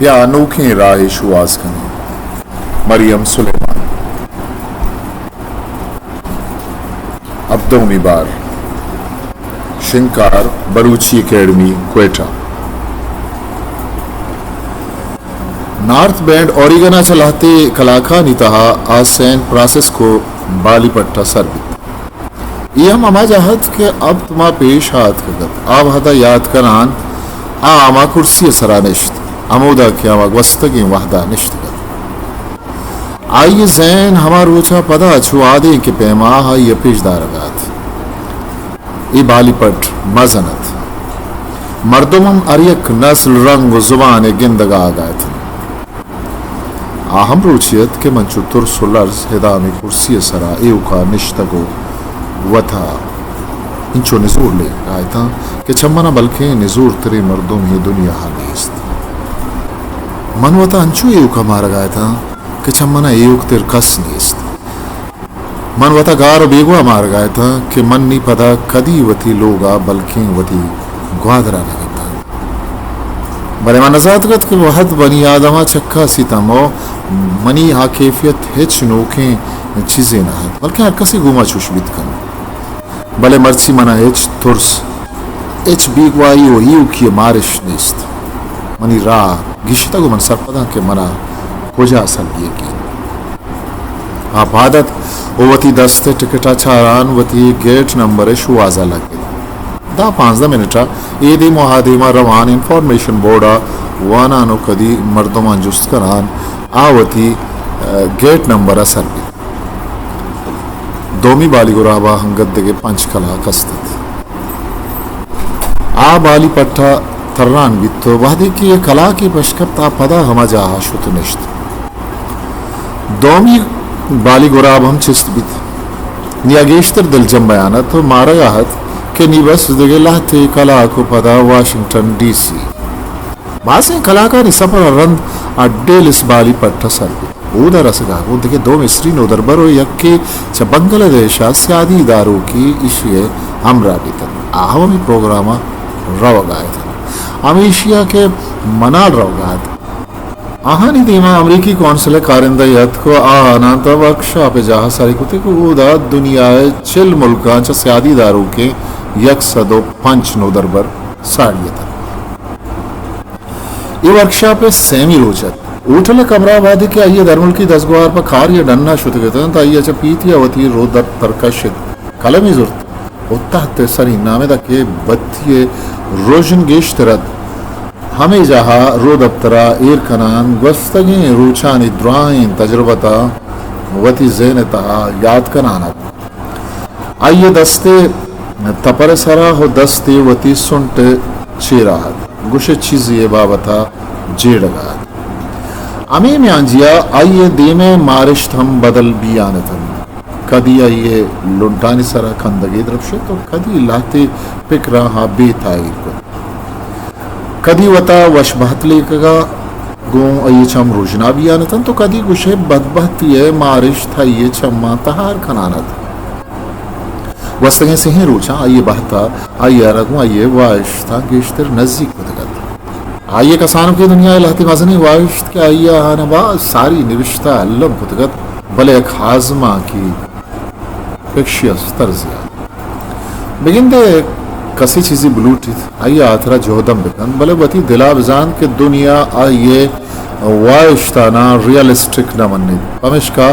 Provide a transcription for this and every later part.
بیا نوکیں راہے شوہاز کنیں۔ مریم سلیمان۔ ہبدہمی بار۔ شنگکار، بلوچی اکیڈمی، کوئٹہ۔ نارتھ بینڈ اوریگن ءَ چہ لہتے کلاکانی تہا آ سین فرانسسکو بالی پٹ ءَ سر بیت۔ اے ہم ہما جاہ ات کہ ہپت ماہ پیش آتکگ ات۔ آ وہد ءَ یات کنان آ ہما کرسی ءِ سرا نشت، ہمودا کہ آ گوستگیں وہد ءَ نشتگ ات۔ آئی ءِ ذہن ہما روچ ءَ پدا چو آدینک ءِ پیما آئی ءَ پیش دارگ ءَ ات۔ اے بالی پٹ مزن ات۔ مردم ہم ہر یک نسل، رنگ و زبان ءِ گندگ ءَ آگاہ ات انت۔ آ ہم روچے ات کہ من چو ترس و لرز ہدامیں کرسی ءِ سرا ایوک ءَ نشتگ و وت ءَ انچو نزور لیکگ ءَ اتاں کہ چہ من ءَ بلکیں نزورتریں مردمے دنیا ءَ نیست۔ من وت ءَ انچو ایوک ءَ مارگ ءَ اتاں کہ چہ من ءَ ایوک تر کس نیست۔ من وت ءَ گار و بیگواہ مارگ ءَ اتاں کہ من نی پدا کدی وتی لوگ ءَ بلکیں وتی گوادر ءَ نہ گنداں۔ بلے من نزانتگ ات کہ وہد بنی آدم ءَ چکاسیت ہم و منی آ کیفیت ہچ نوکیں چیزے نہ ات، بلکیں ہر کسی گوما چوش بیت کنت۔ بلے مرچی من ءَ ہچ ترس، ہچ بیگواہی و ایوکی ءِ مارشت نیست۔ منی راہ گیشتگ و من سرپداں کہ من ءَ کجا سلگیگی انت۔ آ پاد ات و وتی دست ءِ ٹکٹ ءَ چاران وتی گیٹ نمبر ءِ شوہاز ءَ لگت۔ دہ پانزدہ منٹ ءَ اے دیم و آ دیم ءَ روان انفارمیشن بورڈ ءَ وانان و کدی مردماں جست کنان آ وتی، ءَ، گیٹ نمبر ءَ سر بیت۔ دومی بالی گراب ءَ انگت دگہ پنچ کلاک است ات۔ آ بالی پٹ ءَ تران بیت و وہدے کہ یک کلاکے پش کپت، آ پدا ہما جاہ ءَ شت و نشت۔ دومی بالی گراب ہم چست بیت۔ نی آ گیشتر دلجم بیان ات و مارگ ءَ ات کہ نی بس دگہ لہتے کلاک و پدا واشنگٹن ڈی سی۔ بازیں کلاکانی سپر ءَ رند آ ڈیلس بالی پٹ ءَ سر بیت۔ اودا رسگ ءَ گوں دگہ دو مصری نودربر و یکے چہ بنگلہ دیش ءَ سیادی داروکے ایشی ءِ ہمراہ بیت انت۔ آ ہم ہمے پروگرام ءَ روگ ءَ ات انت۔ ہمیشی ءَ کہ منال روگ ءَ ات۔ آہانی دیم ءَ امریکی قونصل ءِ کارندہ یے اتک و آہاناں تہ ورکشاپ ءِ جاہ ءَ سرے کت کہ اودا دنیا ءِ چل ملکاں چہ سیادی داروکیں یک سد و پنچ نودربر ساڑی اتنت۔ اے ورکشاپ ءِ سیمی روچ ات۔ ہوٹل ءِ کمرہ ءَ وہدے کہ آئی ءِ درملکی دزگوہار پہ کارے ءَ ڈن ءَ شتگ اتنت، آئی ءَ چہ پیتی ءَ وتی رودپتر کشت، قلمے زرت و تحت ءِ سرینامے دات کہ بتی ءِ رژن گیشتر ات۔ ہمے جاہ ءَ رودپتر ءَ ایر کنان گوستگیں روچانی دراہیں تجربت ءَ وتی ذہن ءِ تہا یات کنان ات۔ آئی ءِ دست ءِ تپر ءِ سرا و دست ءِ وتی سنٹ ءِ چیرا ات۔ گوش ئے چیزے ءِ بابت ءَ جیڑگ ءَ ات۔ ہمے میانجی ءَ آئی ءِ دیم ءِ مارشت ہم بدل بیان اتنت۔ کدی آئی ءِ لنٹانی سرا کندگے درپشت و کدی لہتے پکراں آ بے تاہیر کت۔ کدی وتا وش بہت لیکگ ءَ گوں آئی ءِ چم رژنا بیان اتنت و کدی گوش ئے بدبہتی ءِ مارشت آئی ءِ چماں تہار کنان ات۔ گوستگیں سہیں روچاں آئی ءِ بہت ءَ آئی ءَ را گوں آئی ءِ واہشتاں گیشتر نزیک کتگ ات۔ آئی ءِ کسانکیں دنیا ءِ لہتے مزنیں واہشت کہ آئی ءَ آہاں باز ساری نبشتہ الم کتگ ات، بلے یک آزمانکی فکشیس طرزے ءَ۔ بگندے کسے چیزے بلوٹیت، آئی ءِ ہاترا جہد ہم بکنت، بلے وتی دل ءَ بزانت کہ دنیا آئی ءِ واہشتاناں ریئلسٹک نہ منیت، پمیشکا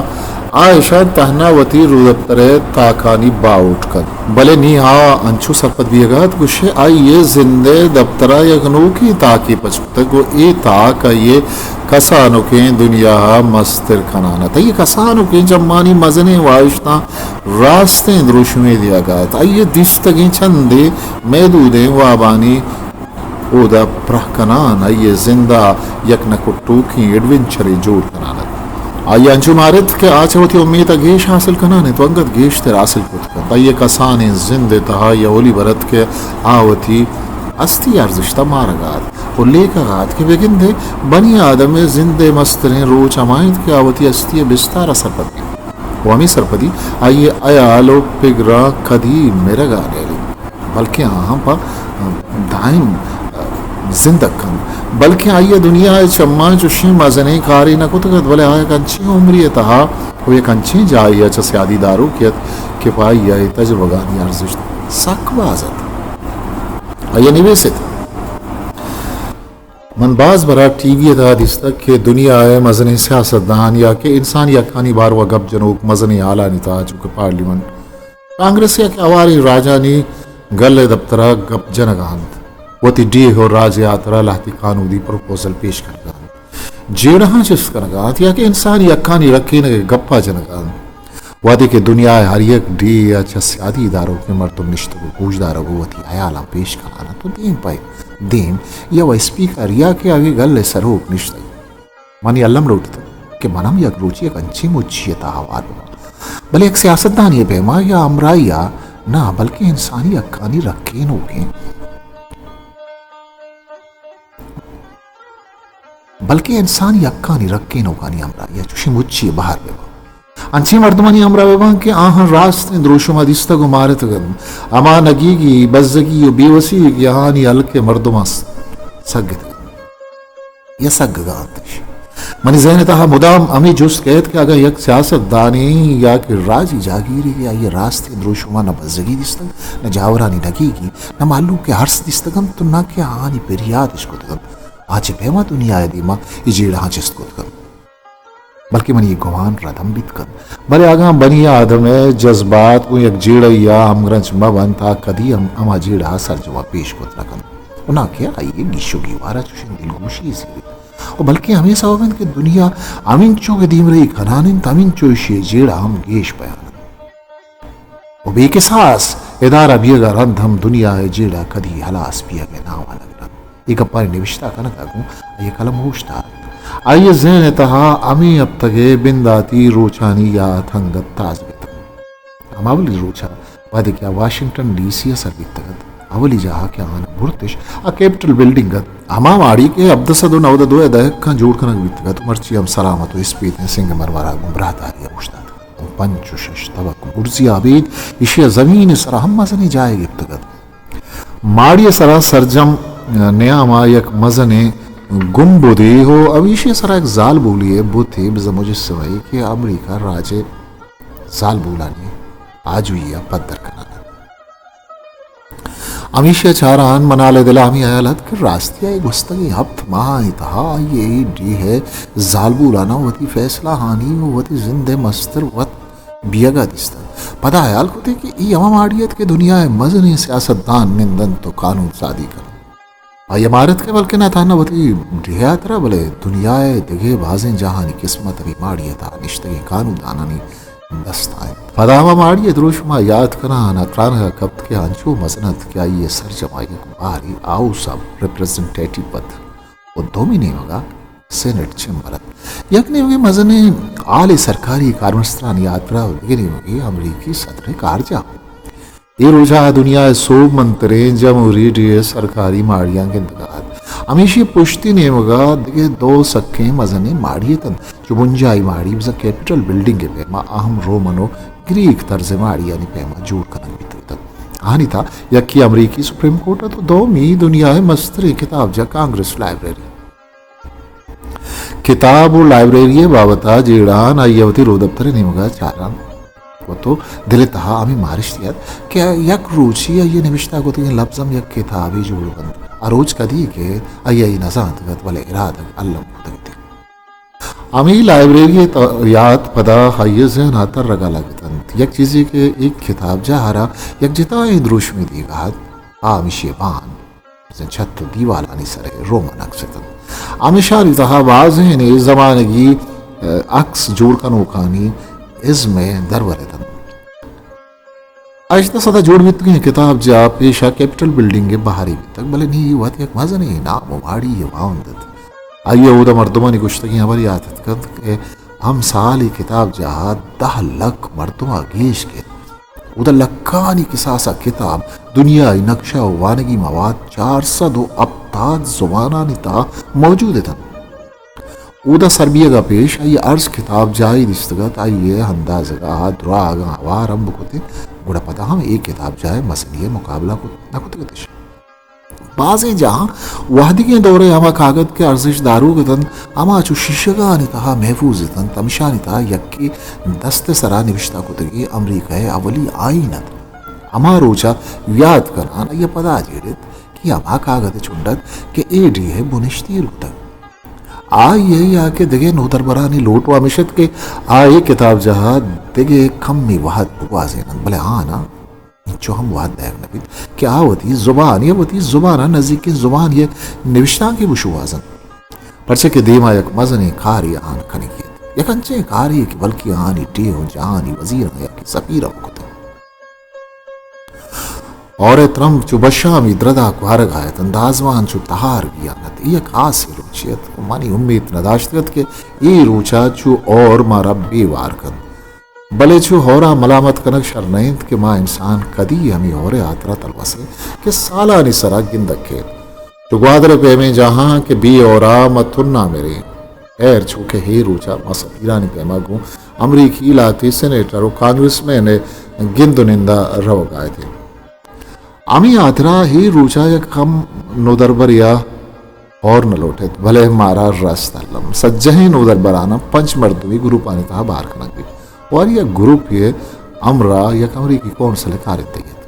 آ اشاں تہنا وتی رودپتر ءِ تاکانی باہوٹ کنت۔ بلے نی آ انچو سرپد بیئگ ءَ ات، گوش ئے آئی ءِ زند ءِ دپتر ءَ یک نوکیں تاکے پچ کتگ و اے تاک آئی ءِ کسانکیں دنیا ءَ مستر کنان ات۔ آئی ءِ کسانکیں چمانی مزنیں واہشتاں راستیں دروشمے دیگ ءَ ات۔ آئی ءِ دیستگیں چندے محدودیں وابانی اودا پرہ کنان آئی ءِ زند ءَ یک نہ کٹوکیں ایڈونچرے جوڑ کنان ات۔ آئی ءَ انچو مارت کہ آ چہ وتی امیت ءَ گیش حاصل کنان ات و انگت گیشتر حاصل کت کنت۔ آئی ءِ کسانیں زند ءِ تہا اے اولی بر ات کہ آ وتی ہستی ءِ ارزشت ءَ مارگ ءَ ات و لیکگ ءَ ات کہ بگندے بنی آدم ءِ زند ءِ مستریں روچ ہما انت کہ آ وتی ہستی ءِ بستار ءَ سرپد بیت و ہمے سرپدی آئی ءِ ہیال و پگراں کدی مرگ ءَ نیل انت، بلکیں آہاں پہ دائم زندگ کنت، بلکیں آئی ءَ دنیا ءِ چماں چوشیں مزنیں کارے نہ کتگ ات، بلے آ یک انچیں عمرے ءِ تہا ءُ یک انچیں جاہے ءَ چہ سیادی داروکے ات کہ پہ آئی ءَ اے تجربگانی ارزشت سک باز ات۔ آئی ءَ نبیست، من باز برا ٹی وی ءِ تہا دیستگ کہ دنیا ءِ مزنیں سیاستدان یا کہ انسانی حقانی باروا گپ جنوک مزنیں ہالانی تہا چو کہ پارلیمنٹ، کانگریس یا کہ ہواریں راجانی گل ءِ دپتر ءَ گپ جنگ ءَ انت، وتی ڈیھ ءُ راج ءِ ہاترا لہتے کانودی پروپوزل پیش کنگ ءَ انت، جیڑہاں چست کنگ ءَ انت یا کہ انسانی حقانی رکینگ ءِ گپ ءَ جنگ ءَ انت۔ وہدے کہ دنیا ءِ ہر یک ڈیھ ءَ چہ سیادی داروکیں مردم نشتگ ءُ گوشدارگ ءُ وتی ہیالاں پیش کنان انت ءُ دیم پہ دیم یا وَ اسپیکر یا کہ آئی ءِ گل ءِ سروک نشتگ، منی الم لوٹتگ کہ من ہم یک روچے یک انچیں مچی ءِ تہا ہوار بباں، بلے یک سیاستدانے ءِ پیما یا ہمراہی ءَ نہ، بلکیں انسانی حقانی رکینوکیں، بلکیں انسانی حقانی رکینوکانی ہمراہی ءَ چوشیں مچی ءِ بہر بباں۔ انچیں مردمانی ہمراہ بباں کہ آہاں راستیں دروشم ءَ دیستگ ءُ مارتگ انت، ہما نگیگی، بزگی ءُ بے وسی کہ آہانی ہلک ءِ مردماں س-، سگتگ انت یا سگگ ءَ انت اش۔ منی ذہن ءِ تہا مدام ہمے جست کئیت کہ اگاں یک سیاست دانے یا کہ راجی جاگیرے کہ آئی ءَ راستیں دروشم ءَ نہ بزگی دیستگ، نہ جاورانی نگیگی، نہ مہلوک ءِ ارس دیستگ انت ءُ نہ کہ آہانی پریات اش کتگ انت، آ چہ پیما دنیا ءِ دیما اے جیڑہاں چست کتگ انت؟ بلکیں منی اے گمان ردم بیت کنت۔ بلے اگاں بنی آدم ءِ جذبات گوں یک جیڑہ ءَ ہمگرنچ مہ بنت، آ کدی ہم ہما جیڑہ ءَ سرجم ءَ پیش کت نہ کنت ءُ ناں کہ آئی ءِ گیش ءُ گیوار ءَ چوشیں دلگوشی زیریت۔ ءُ بلکیں ہمے سبب انت کہ دنیا ہمینچو کہ دیمرئی کنان انت، ہمینچو ایشی ءِ جیڑہ ہم گیش بیان انت۔ ءُ بے کساس ادارہ بیگ ءَ رند ہم دنیا ءِ جیڑہ کدی ہلاس بیگ ءِ نام ءَ نہ گرنت۔ اے گپانی نبشتہ کنگ ءَ گوں آئی ءِ قلم اوشتات۔ آئی ءِ ذہن ءِ تہا ہمے ہپتگ ءِ بنداتی روچانی یات انگت تازہ بیتگ۔ ہما اولی روچ ءَ وہدے کہ آ واشنگٹن ڈی سی ءَ سر بیتگ ات، اولی جاہ کہ آہاں برتش آ کیپٹل بلڈنگ ات، ہما ماڑی کہ ہبدہ سد ءُ نود ءُ دو ءِ دہکاں جوڑ کنگ بیتگ ات، مرچی ہم سلامت ءُ اسپیتیں سنگ مرمر ءَ گوں براہداری ءَ اوشتاتگ ات۔ پنچ ءُ شش تبک برزی ءَ ابید ایشی ءَ زمین ءِ سرا ہم مزنیں جاہے گپتگ ات۔ ماڑی ءِ سرا سرجم نیام ءَ یک مزنیں گنبدے ءُ ہمیشی ءِ سرا یک زالبولے ءِ بتے، بزاں مجسمہ ئے کہ امریکہ راج ءِ زالبولانی آجوئی ءَ پدر کنان ات۔ ہمیشی ءَ چاران منال ءِ دل ءَ ہمے ہیال ات کہ راستی ءَ اے گوستگیں ہپت ماہانی تہا آئی ءَ اے ڈیھ ءِ زالبولاناں وتی فیصلہ ہانی ءُ وتی زند ءِ مستر وت بیگ ءَ دیستگ۔ پدا ہیال کت ئے کہ اے ہما ماڑی ات کہ دنیا ءِ مزنیں سیاستدان نند انت ءُ قانود سازی کننت۔ آئی ءَ مارت کہ بلکن نہ تہنا وتی ڈیھ ءِ ہاترا بلے دنیا ءِ دگہ بازیں جاہانی قسمت ہمے ماڑی ءِ تہا نشتگیں قانوددانانی دست ءَ انت۔ پدا ہما ماڑی ءِ دروشم ءَ یات کنان ءَ ترانگ ءَ کپت کہ انچو مزن ات کہ آئی ءِ سرجم ءَ یک بہرے ہاؤس آف ریپریزنٹیٹیو ات ءُ دومی نیمگ ءَ سینیٹ چیمبر ات۔ یک نیمگے مزنیں ہالے سرکاری کارمسترانی ہاترا ءُ دگہ نیمگے امریکی صدر ءِ کارجاہ۔ اے روچ ءَ دنیا ءِ سوبمندتریں جمہوری ڈیھ ءِ سرکاری ماڑیاں گندگ ءَ ات۔ ہمیشی ءِ پشتی نیمگ ءَ دگہ دو سکیں مزنیں ماڑی اتنت۔ چو بنجاہی ماڑی بزاں کیپٹل بلڈنگ ءِ پیما اہم رومن ءُ گریک طرز ءِ ماڑیانی پیما جوڑ کنگ بیتگ اتنت۔ آہانی تہا یکے امریکی سپریم کورٹ ات ءُ دومی دنیا ءِ مستریں کتابجاہ کانگریس لائبریری۔ کتاب ءُ لائبریری ءِ بابت ءَ جیڑان آئی ءَ وتی رودپتر ءِ نیمگ ءَ چاران کت ءُ دل ءِ تہا ہمے مارشت ات کہ یک روچے آئی ءِ نبشتہ کتگیں لبز ہم یک کتابے جوڑ بنت۔ آ روچ کدی کہ آئی ءَ اے نہ زانتگ ات، بلے ارادگ الم کتگ ات۔ ہمے لائبریری ءِ ت-، یات پدا آئی ءِ ذہن ءَ ترگ ءَ لگتنت۔ یک چیزے کہ اے کتابجاہ ءَ را یک جتائیں دروشمے دیگ ءَ ات، آ ہمیشی ءِ بان بزاں چھت ءُ دیوالانی سر ءَ رومن عکس اتنت۔ ہمیشانی تہا بازینے زمانگی، ءَ، عکس جوڑ کنوکانی ازم ءِ درور اتنت۔ ہژدہ سد ءَ جوڑ بیتگیں کتابجاہ پیش ءَ کیپٹل بلڈنگ ءِ بہرے بیتگ، بلے نی وت یک مزنیں نام ءُ ماڑی ءِ واہند ات۔ آئی ءَ اودا مردمانی گوشتگیں ہبر یات اتکنت کہ ہمسال اے کتابجاہ ءَ دہ لکھ مردم ءَ گیش کیت۔ اودا لکھانی کساس ءَ کتاب، دنیائی نقشہ ءُ وانگی مواد چار سد ءُ ہپتاد زبانانی تہا موجود اتنت۔ اودا سر بیگ ءَ پیش آئی ءَ ارس کتابجاہے دیستگ ات، آئی ءِ اندازگ ءَ دراہ اگاں ہوار ہم بکتیں، گڑا پدا ہم اے کتابجاہ ءِ مزنی ءِ مقابلہ کت نہ کتگ اتش۔ بازیں جاہاں وہدیگیں دورے ہما کاگد کہ ارزشت داروک اتنت، ہما چو شیشگانی تہا محفوظ اتنت، ہمشانی تہا یکے دست ء سرا نبشتہ کتگی امریکہ ء اولی آئین ات۔ ہما روچا یات کنان آئی ء پدا جیڑت کہ ہما کاگد ء چنڈ ات کہ اے ڈیھ ء بنشت ایر کتگ۔ آئی ء یا کہ دگہ نودربرانی لوٹ و ہمیش ات کہ آ اے کتابجاہ ء دگہ کمے وہد بگوازیننت، بلے آناں انچو ہم وہد دئیگ نہ بیت کہ آ وتی زبان یا وتی زبان ء نزیکیں زبان ء نبشتانکے بشوہازنت، پرچا کہ دیما یک مزنیں کارے آہان کنگی ات، یک انچیں کارے کہ بلکیں آہانی ڈیھ و جہانی وزیراں یا کہ سفیراں بکتنت۔ ہور ء ترمب چو بشامی دردا کوارگا ات انت، آزمان چو تہار بیان ات۔ اے یک ہاسیں روچے ات و منی امیت نداشتگ ات کہ اے روچا چو ہور مارا بے وار کنت۔ بلے چو ہورا ملامت کنگ شر نہ انت کہ ما انسان کدی ہمے ہور ء ہاترا تلوسیں کہ سالانی سرا گندگ کیت۔ چو گوادر ء پیمیں جاہاں کہ بے ہورا ما تنا مریں۔ خیر، چو کہ ہے روچا ما سفیرانی پیما گوں امریکی لہتے سینیٹر و کانگریس مین ء گند و نندا روگا اتیں۔ ہمے ہاترا ہے روچا یک ہم نودربرے ء ہور نہ لوٹ ایت، بلے مارا رست الم۔ سجہیں نودربراناں پنچ مردمی گروپانی تہا بار کنگ بیت۔ و ہر یک گروپے ء ہمراہ یک امریکی کونسل ء کارندگے ات۔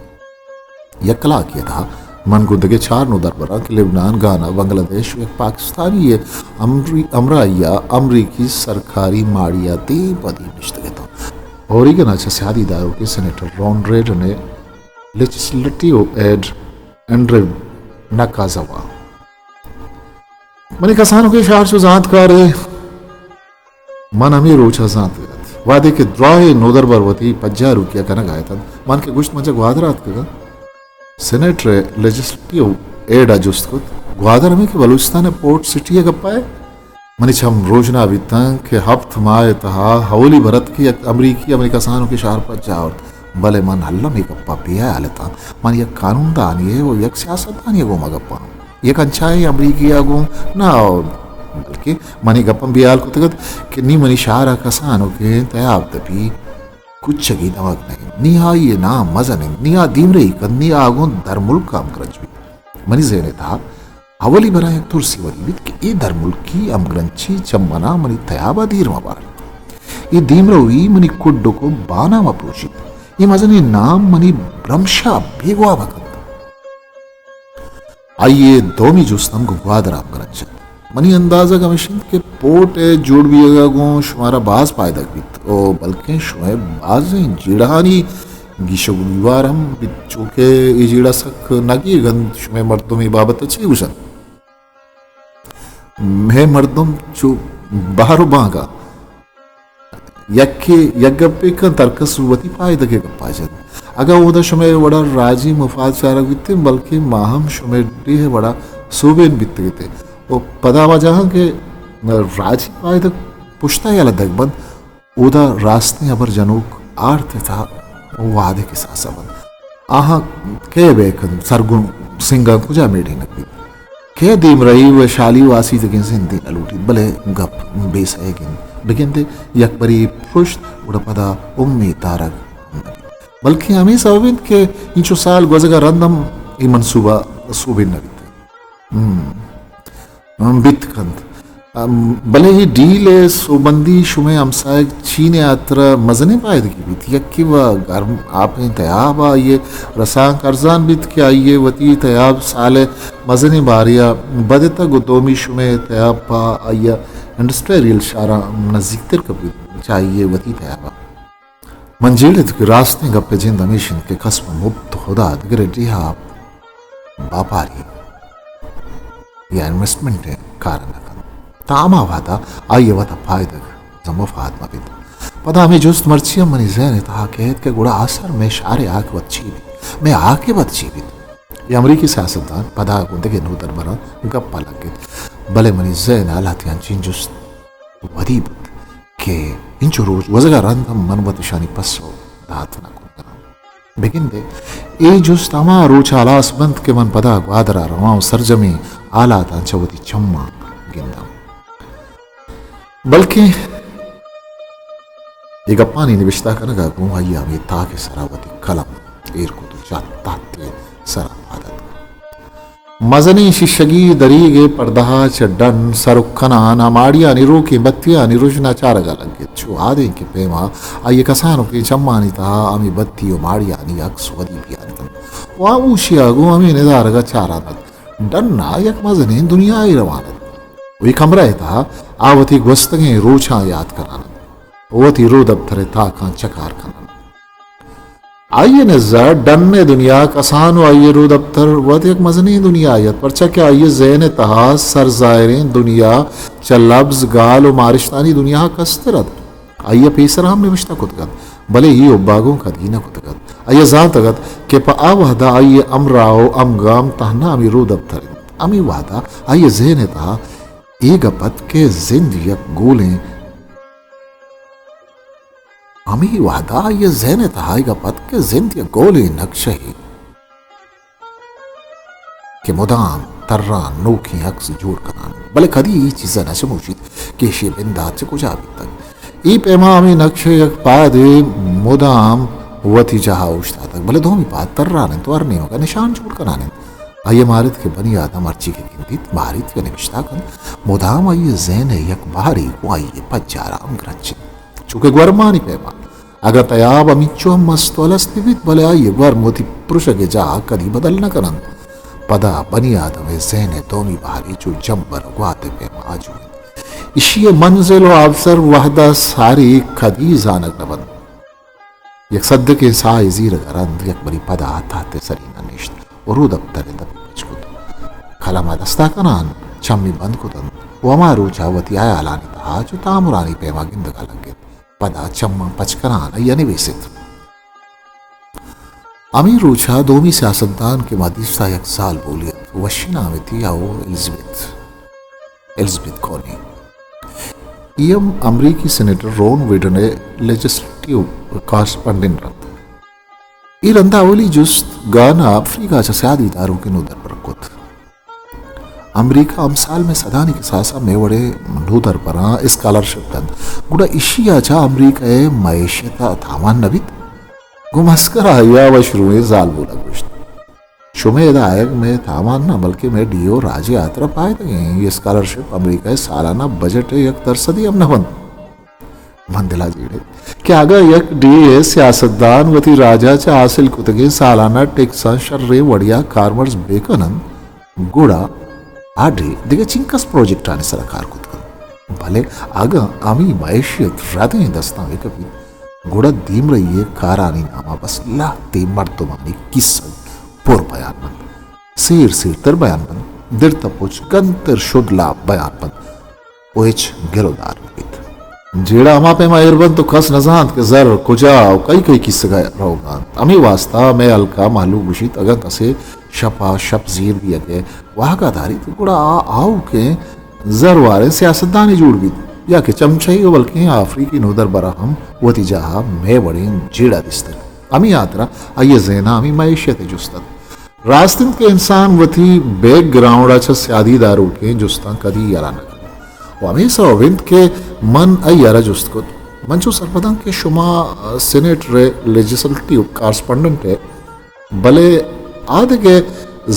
یک کلاکے ء تہا من گوں دگہ چار نودربراں کہ لبنان، گانا، بنگلہ دیش و یک پاکستانی ء امری-، ہمراہی ء امریکی سرکاری ماڑی ء دیم پہ دیم نشتگ اتاں۔ اوریگن ء چہ سیادی داروکیں سینیٹر رون ریڈن ء لیجسلیٹو ایڈ اینڈریو ناکازاوا۔ منی کسانکیں شہر چو زانتکارے، من ہمے روچ ء زانتگ ات۔ وہدے کہ دراہیں نودربر وتی پجاروکی ء کنگ ء اتنت، من کہ گوشت من چہ گوادر ء اتکگاں، سینیٹر ء لیجسلیٹو ایڈ ء جست کت، گوادر ہمے کہ بلوچستان ء پورٹ سٹی ء گپا ء؟ منی چم روژنا بیتاں کہ ہپت ماہ ء تہا اولی بر ات کہ یک امریکی ء منی کسانکیں شہر پجا آورت، بلے من الم اے گپا بے ہیال اتاں۔ من یک قانوندانے ء و یک سیاستدانے ء گوما گپاں۔ یک انچائیں امریکی ء گوں نہ، بلکیں منی گپاں بے ہیال کتگ ات کہ نی منی شہر ء کسانکیں تیاب دپی کچگی دمگ نہ انت، نی آئی ء نام مزن انت، نی آ دیمرئی کنت، نی آ گوں درملک ء ہمگرنچ بیت۔ منی ذہن ء تہا اولی برا یک ترسے ودی بیت کہ اے درملکی ہمگرنچی چہ منا منی تیاب ء دیر مہ بارت۔ اے دیمروی منی کڈک و باناں مہ پروشیت۔ اے مزنیں نام منی برمشا بیگواہ مہ کنت۔ آئی ء دومی جست ہم گوں گوادر ء ہمگرنچ ات۔ منی اندازگ ہمیش انت کہ پورٹ ء جوڑ بیگ ء گوں شمارا باز پائدگ بیت و بلکیں شمئے بازیں جیڑہانی گیشگ و گیوار ہم بیت، چو کہ اے جیڑہ سک نگیگ انت، شمئے مردم اے بابت ء چے گوش انت؟ مئے مردم چو بہر و بانگا یکے یک گپے کنت، ہرکس وتی پائدگ ء گپا جنت۔ اگاں اودا شمئے وڑا راجی مفاد چارگ بیتیں، بلکیں ما ہم شمئے ڈیھ ء وڑا سوبین بیتگ اتیں۔ و پدا ہما جاہاں کہ راجی پائدگ پشتا یلہ دگ بنت، اودا راستیں ہبر جنوک آرت ء تہا وہدے کساسا بنت۔ آہاں کئے بئے کنت، سرگون سنگاں کجا میڑینگ بیت؟ کئے دیمرئی و شالی و آسیتگیں زندے نہ لوٹیت، بلے گپ بے سئیگ انت۔ بگندے یک برے پرشت گڑا پدا امیت دارگ نہ بیت۔ بلکیں ہمے سبب انت کہ اینچو سال گوزگ ء رند ہم اے منصوبہ سوبین نہ بیت۔ ہم۔ ہم بیت کنت۔ ہم، بلے اے ڈیل ء سوبمندی شمئے ہمساہگ چین ء ہاترا مزنیں پائدگے بیت۔ یکے و گرم آپیں تیاب ء آئی ء رسانک ارزان بیت کہ آئی ء وتی تیاب سال ء مزنیں بارے ء بدتگ و دومی شمئے تیاب پہ آئی ء انڈسٹریل شہراں نزیکتر کپیت چہ آئی ء وتی تیاب ء۔ من جیڑت کہ راستیں گپ ء جند ہمیش انت کہ کس پہ مپت خدا دگرے ڈیہا باپاری یا انویسٹمنٹ ء کار نہ کنت، تاں ہما وہدا آئی ء وتا پائدگ زمفاد مہ بیت۔ پدا ہمے جست مرچی ہم منی ذہن ء تہا کئیت کہ گڑا آسر مئے شہر ء عاقبت چی بیت؟ مئے عاقبت چی بیت؟ اے امریکی سیاستدان پدا گوں دگہ نودربراں گپ ء لگت، بلے منی ذہن ء لہتیں انچیں جست ودی بوت کہ انچو روچ گوزگ ء رند ہم من وت اشانی پسو دات نہ کناں۔ بگندے اے جست ہما روچ ء ہلاس بنت کہ من پدا گوادر ء رواں و سرجمیں حالاتاں چہ وتی چماں گنداں۔ بلکیں اے گپانی نبشتہ کنگ ء گوں آئی ء ہمے تاک ء سرا وتی قلم ایر کت و چہ تحت ء سرا پاد اتک۔ مزنیں شیشگی دریگے پردہ ءَ چہ ڈن سرک کنان ءَ ماڑیانی روکیں بتیانی رژنا چارگ ءَ لگت۔ چو آدینکیں پیما آئی ءِ کسانکیں چمانی تہا ہمے بتی و ماڑیانی عکس ودی بیان ات انت و آ اوشی ءَ گوں ہمے ندارگ ءَ چاران ات۔ ڈن ءَ یک مزنیں دنیاے روان ات و اے کمرہ ءِ تہا آ وتی گوستگیں روچاں یات کنان ات و وتی رودپتر ءِ تاکاں چکار کنان ات۔ آئی ءِ نزا ڈن ءِ دنیا کسان و آئی ءِ رودپتر وت یک مزنیں دنیاے ات، پرچا کہ آئی ءِ ذہن ءِ تہا سرزاہریں دنیا چہ لبز، گال و مارشتانی دنیا ءَ کستر ات۔ آئی ءَ پیسرا ہم نبشتہ کتگ ات، بلے اے حبا گوں کدی نہ کتگ ات۔ آئی ءَ زانتگ ات کہ پہ آ وہدا آئی ءِ ہمراہ و ہمگام تہنا ہمے رودپتر انت۔ ہمے وہدا آئی ءِ ذہن ءِ تہا اے گپ ات کہ زند یک گولیں ہمے وہدا آئی ءِ ذہن ءِ تہا اے گپ ات کہ زند یک گولیں نقشہے کہ مدام تران نوکیں عکس جوڑ کنان، بلے کدی اے چیز ءَ نہ چموشیت کہ ایشی ءِ بندات چہ کجا بیتگ۔ اے پیما ہمے نقشہ یک پادے مدام وتی جاہ ءَ اوشتاتگ، بلے دومی پاد تران انت و ہر نیمگ ءَ نشان جوڑ کنان انت۔ آئی ءَ مارت کہ بنی آدم ہرچی کہ گندیت، بہریت یا نبشتہ کنت، مدام آئی ءِ ذہن ءِ یک بہرے گوں آئی ءِ پجار ءَ ہمگرنچ انت۔ چوکہ گورمانی پیما اگاں تیاب ہمینچو ہم مست و الست بہ بیت، بلے آئی ءِ گورم وتی پرشگ ءِ جاہ ءَ کدی بدل نہ کن انت۔ پدا بنی آدم ءِ ذہن ءِ دومی بہرے چو جمبر ءُ گوات ءِ پیما آجو انت۔ ایشی ءِ منزل ءُ آبسر وہد ءَ ساری کدی زانگ نہ بنت۔ یک سدکیں ساہے زیرگ ءَ رند یک برے پدا تہت ءِ سرین ءَ نشت ءُ رودپتر ءِ دپ پچ کت۔ قلم ءَ دست ءَ کنان چمی بند کت انت ءُ ہما روچ ءَ وتی ہیالانی تہا چو تامرانی پیما گندگ ءَ لگت۔ پدا چماں پچ کنان آئی ءَ نبیست۔ ہمے روچ ءَ دومی سیاستدان کہ ما دیست ءَ یک زالبولے ات، وشی نام اتی، او الزبتھ، الزبتھ کونی۔ اے ہم امریکی سینیٹر رون ویڈن ءِ لیجسلیٹو کارسپنڈنٹ ات۔ اے رندا اولی جست گانا افریقہ چہ سیادی داروکیں نودربر کت۔ امریکہ امسال مئے سدانی کساسا مئے وڑیں نودربراں اسکالرشپ دنت، گڑا اشیا چہ امریکہ ءِ معیشت ءَ تاوان نہ بیت؟ گوں مسکراہیا وشروئیں زالبولا گوشت، شمئے ادا آیگ مئے تاوان نہ، بلکیں مئے ڈیھ ءُ راجے ہاترا پائدگیں۔ اے اسکالرشپ امریکہ ءِ سالانہ بجٹ ءِ یک درسدے ہم نہ بنت۔ من دلا جیڑت کہ اگاں یک ڈیھ ءِ سیاستدان وتی راج ءَ چہ حاصل کتگیں سالانہ ٹیکساں شریں وڑیا کارمرز بہ کن انت، گڑا آ ڈیھ دگہ چنکس پروجیکٹانی سرا کار کت کنت۔ بلے اگاں ہمے معیشت ردیں دستاں بہ کپیت، گڑا دیمرئی ءِ کارانی نام ءَ بس لہتے مردمانی کیسگ پر بیان بنت، سیر سیرتر بیان بنت، درتہ پچ گنتر شدلا بیان بنت۔ ءُ ہچ گر ءُ دار نہ بیت۔ جیڑہ ہما پیما ایر بنت ءُ کس نہ زانت کہ زر کجا ءُ کئی کئی کیسگ ءَ روگ ءَ انت۔ ہمے واستا مئے ہلک ءَ مہلوک گوشیت، اگاں کسے شپ ءَ شپ زیر دیگ ءِ واہگ ءَ داریت، گڑا آ آؤکیں زر واریں سیاستدانے جوڑ بیت، یا کہ چمچہ ئے، بلکیں آفریقی نودربر ءَ ہم وتی جاہ ءَ مئے وڑیں جیڑہ دیستگ۔ ہمے ہاترا آئی ءِ ذہن ءَ ہمے معیشت ءِ جست ات۔ راست انت کہ انسان وتی بیک گراؤنڈ ءَ چہ سیادی داروکیں جستاں کدی یلہ نہ کنت ءُ ہمے سوب انت کہ من آئی ءَ را جست کت، من چو سرپداں کہ شما سینیٹر ءِ لیجسلیٹو کارسپنڈنٹ ئے، بلے آ دگہ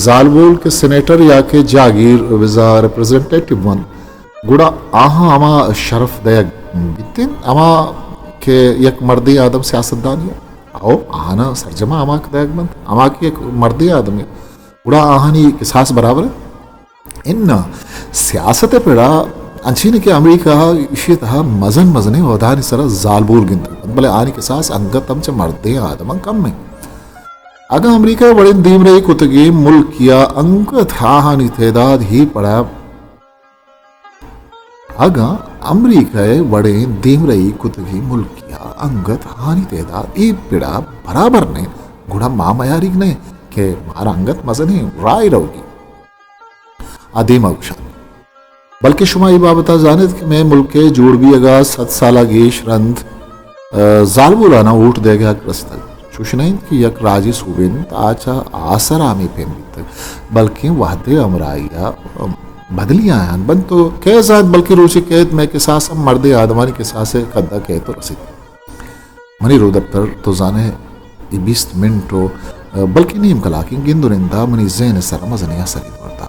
زالبول کہ سینیٹر یا کہ جاگیر وزا ریپریزنٹیٹیو بنت، گڑا آہاں ہما شرف دئیگ بیت انت، ہما کہ یک مردیں آدم سیاستدانے ءَ۔ او آہانا سرجما ہما کہ دئیگ بنت، ہما کہ یک مردیں آدمے، گڑا آہانی کساس برابر انت؟ اناں، سیاست ءِ پڑا انچیں کہ امریکہ ءَ ایشی ءِ تہا مزن مزنیں عہدانی سرا زالبول گندگ بنت، بلے آہانی کساس انگت ہم چہ مردیں آدماں کم انت۔ اگاں امریکہ ءِ وڑیں دیمرئی کتگیں ملکے ءَ انگت آہانی تعداد اے پڑا اگاں امریکہ ءِ وڑیں دیمرئی کتگیں ملکے ءَ انگت آہانی تعداد اے پڑا برابر نہ انت، گڑا ما میاریگ نہ انت کہ مارا انگت مزنیں راہے روگی ءَ دیما گوشان۔ بلکیں شما اے بابت ءَ زان ات کہ مئے ملک ءِ جوڑ بیگ ءَ سد سال ءَ گیش رند ءَ زالبولاناں ووٹ دئیگ ءِ حق رستگ۔ چوش نہ انت کہ یک راجے سوبین انت، آ چہ آسر ءَ ہمے پیم بیتگ، بلکیں وہد ءِ ہمراہی ءَ بدلی آیان بنت ءُ کئے زانت، بلکیں روچے کئیت مئے کساس ہم مردیں آدمانی کساس ءِ کد ءَ کئیت ءُ رسیت۔ منی رودپتر، تو زانئے، اے بیست منٹ ءُ بلکیں نیم کلاکیں گند ءُ نند ءَ منی ذہن ءِ سرا مزنیں اثرے دور دات۔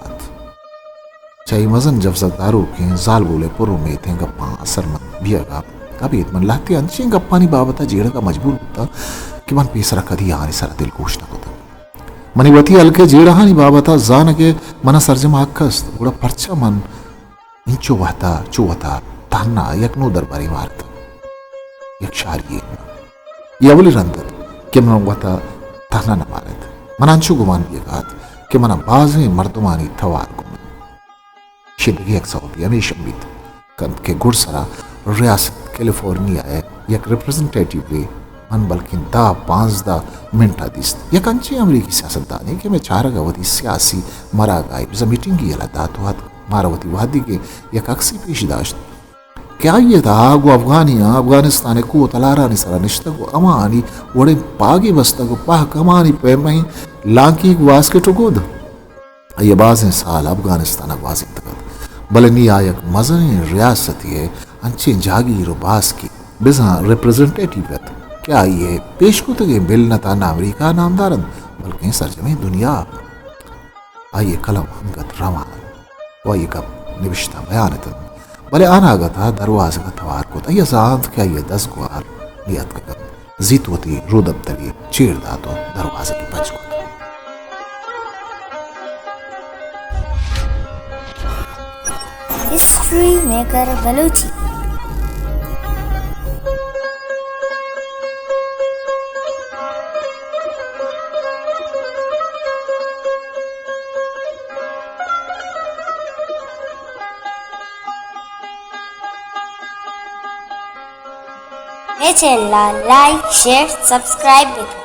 چہ اے مزن جوزگ داروکیں زالبول ءِ پر امیتیں گپاں اثرمند بیئگ ءَ ابید من لہتے انچیں گپانی بابت ءَ جیڑگ ءَ مجبور بوتاں کہ من پیسر ءَ کدی آہانی سر ءَ دلگوش نہ کتگ۔ منی وتی ہلک ءِ جیڑہانی بابت ءَ زانگ ءِ من ءَ سرجم حق است، گڑا پرچا من انچو وہد ءَ چو وتا تہنا یک نودربرے مارتگ، یک شاری یے؟ اے اولی رند ات کہ من وتا تہنا نہ مارت۔ من انچو گمان بیگ ءَ ات کہ من ءَ بازیں مردمانی توار گون انت۔ ایشی ءِ دگہ یک سوبے ہمیش ہم بیت کنت کہ گڈسرا ریاست کیلیفورنیا ءِ یک ریپریزنٹیٹیوے من بلکیں دہ پانزدہ منٹ ءَ دیست، یک انچیں امریکی سیاستدانے کہ مئے چارگ ءَ وتی سیاسی مراگاہے بزاں میٹنگے یلہ دات ءُ اتک، مارا وتی وہدیگیں یک عکسے پیش داشت کہ آئی ءِ تہا گوں افغانیاں افغانستان ءِ کوہ ءُ تلارانی سرا نشتگ ءُ ہماہانی وڑیں پاگے بستگ ءُ پہک ہماہانی پیمیں لانکی گواسکٹ ءُ گد۔ آئی ءَ بازیں سال افغانستان ءَ گوازینتگ ات، بلے نی آ یک مزنیں ریاستے ءِ انچیں جاگیر ءُ باسکے، بزاں ریپریزنٹیٹیو ات کہ آئی ءِ پیش کتگیں بل نہ تہنا امریکہ ءَ نامدار انت، بلکیں سرجمیں دنیا ءَ۔ آئی ءِ قلم انگت روان ات ءُ آئی ءِ گپ نبشتہ بیان اتنت، بلے اناگت ءَ دروازگ ءَ توار کت۔ آئی ءَ زانت کہ آئی ءِ دزگوہار نیاتکگ انت۔ زیت وتی رودپتری چیر دات ءُ دروازگے پچ کت۔ History maker Balochi. A channel ءَ لائک، شیئر، سبسکرائب بکن۔